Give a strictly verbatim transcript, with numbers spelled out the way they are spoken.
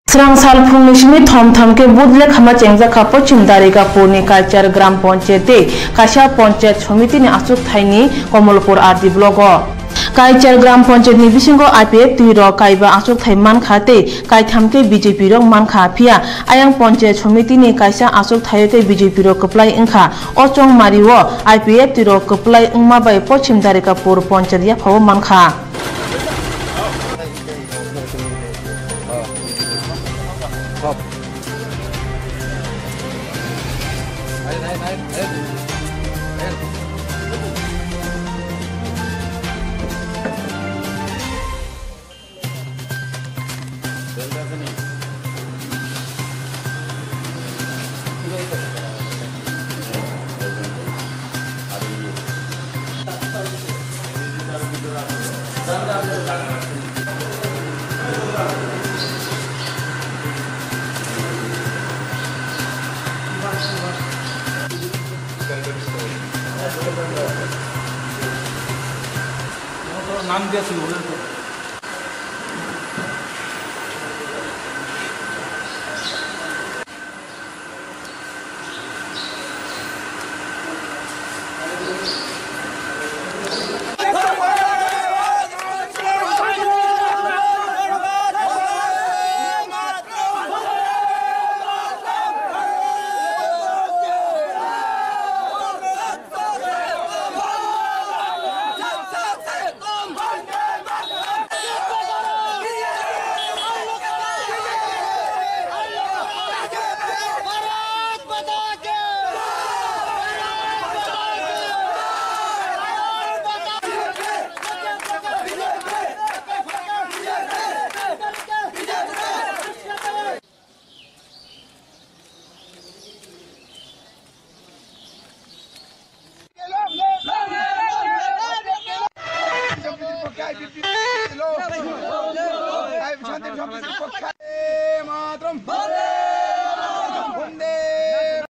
Srang sal phungni simi thom thom khe vote lekhama chengjakha Pochim Darigapurni Kaichar Gram Panchayat tei kaisa Panchayat Somitini achukthai ni Komolpur R D block o. Kaichar Gram Panchayat ni bisingo I P F T rok kaiba achukthai mankha tei kaitham khe B J P rok mankha, phiya ayang Panchayat Somitini kaisa achukthai khe B J P rok kwplai wngkha. O chongmari o I P F T rok kwplai wngma bai Pochim Darigapur Panchayat yaphao mankha. নাম দিয়া ছিল, ওদের তো।